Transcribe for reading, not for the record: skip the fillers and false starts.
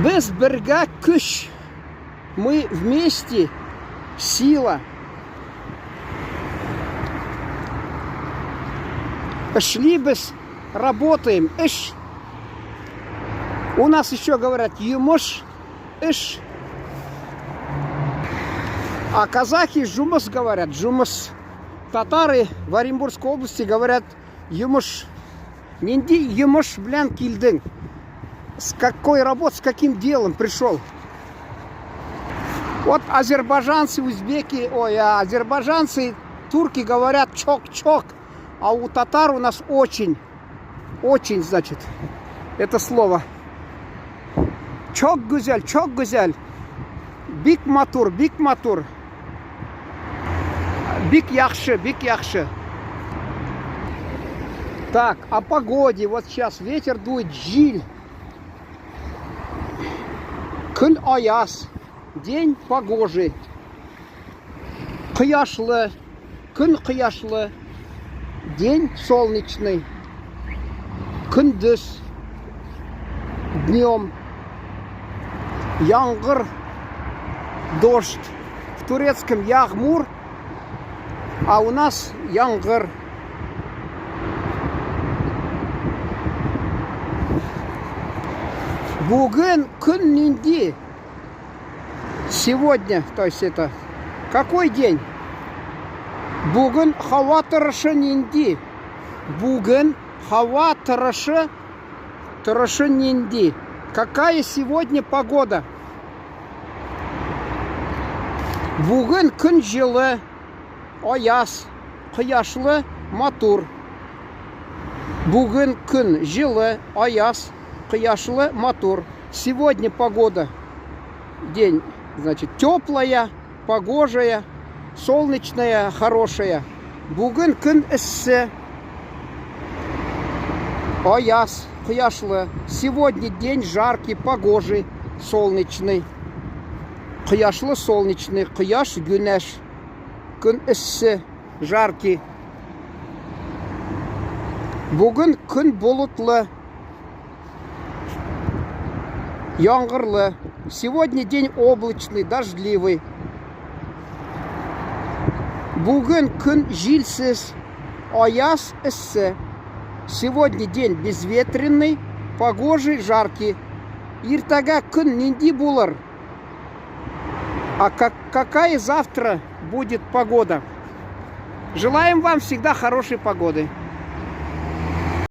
Без бергә көч. Мы вместе сила. Эшлибез, работаем, эш. У нас еще говорят йомыш, эш. А казахи жұмыс говорят, жұмыс. Татары в Оренбургской области говорят йомыш. Нинди йомыш белән килдең? С какой работы, с каким делом пришел? Вот азербайджанцы, узбеки, ой, а азербайджанцы, турки говорят чок-чок, а у татар у нас очень, очень, значит, это слово. Çok güzel, çok güzel. Бик матур, бик матур. Бик яхшы, бик яхшы. Так, о погоде. Вот сейчас ветер дует, җил. Көн аяз. День погожий. Кояшлы. Көн кояшлы. День солнечный. Көндез. Днем. Яңгыр. Дождь. В турецком yağmur, а у нас яңгыр. Бүген көн нинди? Сегодня, то есть это какой день? Бүген һава торышы нинди? Бүген һава торышы торышы нинди? Какая сегодня погода? Бүген көн җылы, аяз, кояшлы, матур. Бүген көн җылы, аяз, кояшлы, матур. Сегодня погода день, значит, теплая, погожая, солнечная, хорошая. Бүген көн эссе, аяз, кояшлы. Сегодня день жаркий, погожий, солнечный. Кояшлы, солнечный, кояш, güneş. Көн эссе, жаркий. Бүген көн болытлы, яңгырлы. Сегодня день облачный, дождливый. Бүген көн җилсез, аяз, эссе. Сегодня день безветренный, погожий, жаркий. Иртәгә көн нинди булыр? А какая завтра будет погода? Желаем вам всегда хорошей погоды.